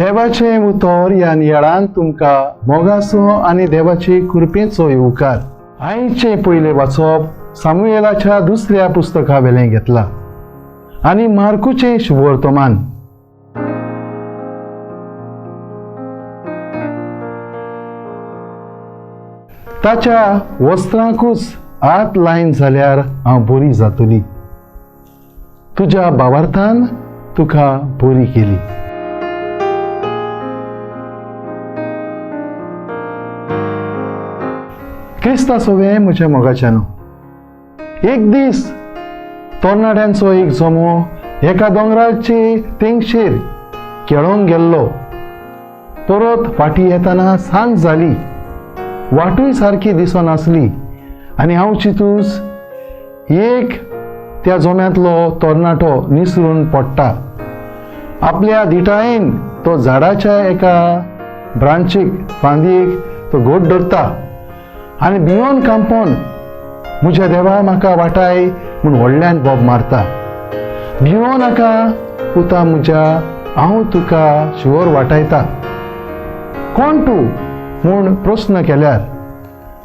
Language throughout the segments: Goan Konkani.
देवाचें उतर ह्या नियाळान तुमकां मोगाचो आनी देवाचे कृपेचो येवकार. आयचें पयलें वाचप सामुएलाच्या दुसऱ्या पुस्तका वेलें घेतला आनी मार्कुचें शुभवर्तमान. ताच्या वस्त्रांकूच हात लायन जाल्यार हांव बरी जातली. तुज्या भावार्थान तुका बरी केली. क्रिस्ता सोवे म्हज्या मोगाच्यानो, एक दीस तरणाट्यांचो एक जमो एका दोंगराचे तेंगशेर खेळोंक गेल्लो. परत फाटी येतना सांज जाली, वाटूय सारकी दिसनासली आनी हांव चितूस एक त्या जोम्यांतलो तरणाटो निसरून पडटा. आपल्या धिटायेन तो झाडाच्या एका ब्रांचीक फांदयेक तो घट धरता आनी भियोन कांपोन म्हज्या देवा म्हाका वाटाय म्हूण व्हडल्यान बोब मारता. भियो नाका पुता म्हज्या, हांव तुका शिवर वाटायता. कोण तूं म्हूण प्रस्न केल्यार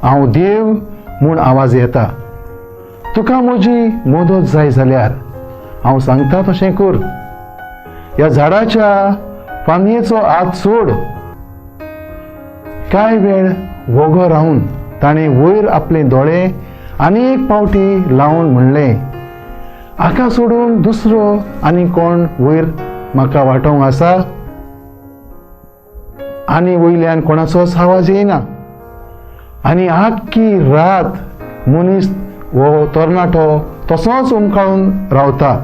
हांव देव म्हूण आवाज येता. तुका म्हजी मदत जाय जाल्यार हांव सांगता तशें कर. ह्या झाडाच्या फांदयेचो हात सोड. कांय वेळ वोगो रावन ताणें वयर आपले दोळे आनी एक पावटी लावन म्हणलें, हाका सोडून दुसरो आनी कोण वयर म्हाका वाटोवंक आसा? आनी वयल्यान कोणाचोच आवाज येना. आनी आख्खी रात मनीस हो तरणाटो तसोच उमकाळून रावता.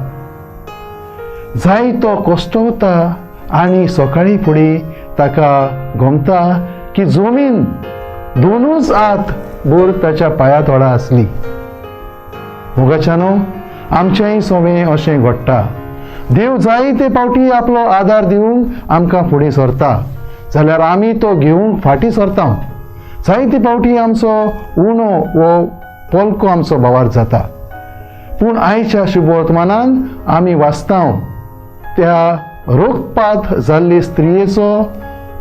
जाय तो कश्टवता आनी सकाळीं फुडें ताका गमता की जमीन दोनूच हात भर ताच्या पांया तोडा आसली. मोगाच्यानो, आमचेंय सोवें अशें घडटा. देव जायते पावटी आपलो आदार दिवंक आमकां फुडें सरता जाल्यार आमी तो घेवंक फाटीं सरता. जायते पावटी आमचो उणो वो पोलको आमचो भावार जाता. पूण आयच्या शुभवर्तमानान आमी वाचता त्या रोगपात जाल्ले स्त्रियेचो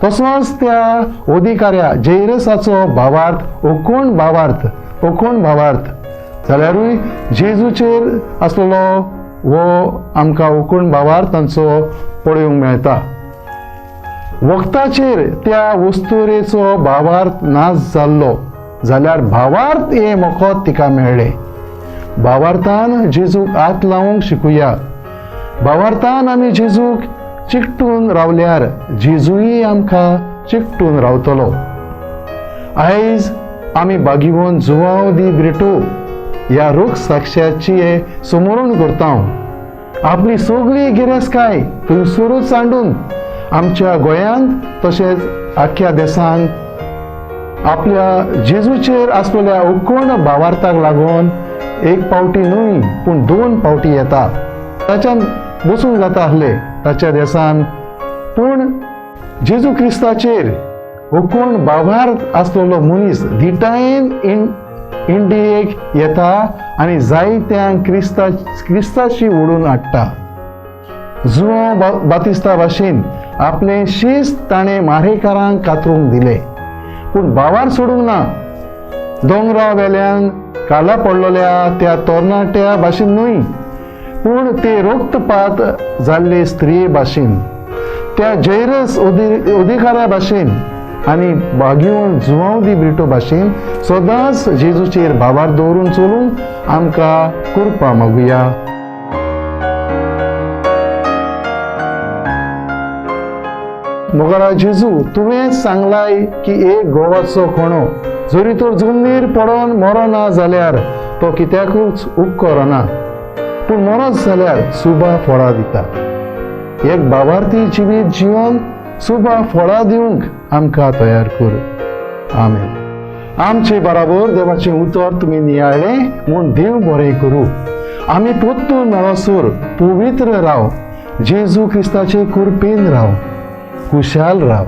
तसोच त्या अधिकाऱ्या जैरसाचो भावार्थ ओकोण भावार्थ ओकोण भावार्थ जाल्यारूय जेजूचेर आसलेलो हो आमकां ओकोण भावार्थ तांचो पळोवंक मेळटा. वखदाचेर त्या वस्तुरेचो भावार्थ नाश जाल्लो जाल्यार भावार्थ हें मोखत तिका मेळ्ळें. भावार्थान जेजूक हात लावंक शिकुया. भावार्थान आमी जेजूक चिकटून रावल्यार जेजूय आमकां चिकटून रावतलो. आयज आमी बागीवन जुवांव दी ब्रिटो ह्या रोग साक्षाची समोरून करता. आपली सगळी गिरेस्तकाय थंयसरूच सांडून आमच्या गोंयांत तशेंच आख्ख्या देशांत आपल्या जेजूचेर आसलेल्या उकोण भावार्थाक लागून एक पावटी न्हय पूण दोन पावटी येता. ताच्यान बसूंक जाता आसलें ताच्या देसान, पूण जेजू क्रिस्ताचेर ओकोण भावार्थ आसलेलो मनीस धिटायेन इंडियेक येता आनी जायत्यांक क्रिस्ताशी ओडून हाडटा. जुवांव बातिस्ता भाशेन आपलें शिस्त ताणें मारेकारांक कातरूंक दिलें पूण भावार सोडूंक ना. दोंगरा वेल्यान काला पडलेल्या त्या तरणाट्या भाशेन न्हय पूण ते रक्तपात जाल्ले स्त्रिये भाशेन, त्या जैरस अधिकाऱ्या भाशेन आनी बागिवन जुवांव दी ब्रिटो भाशेन सदांच जेजूचेर भावार दवरून चलूंक आमकां कृपा मागुया. मोगाळा जेजू, तुवें सांगलाय की एक गोवाचो कोणो जरी तर जमनीर पडोन मरोना जाल्यार तो कित्याकूच उपकरना, पूण मरोत जाल्यार सुबा फळां दिता. एक भावार्थी जिवीत जिवन सुबा फळां दिवंक आमकां तयार कर. आमेन. आमचे बराबर देवाचें उतर तुमी नियाळ्ळें म्हूण देव बरें करूं. आमी पोत्तून मेळसर पवित्र राव, जेजू क्रिस्ताचे कृपेन राव, खुशाल राव.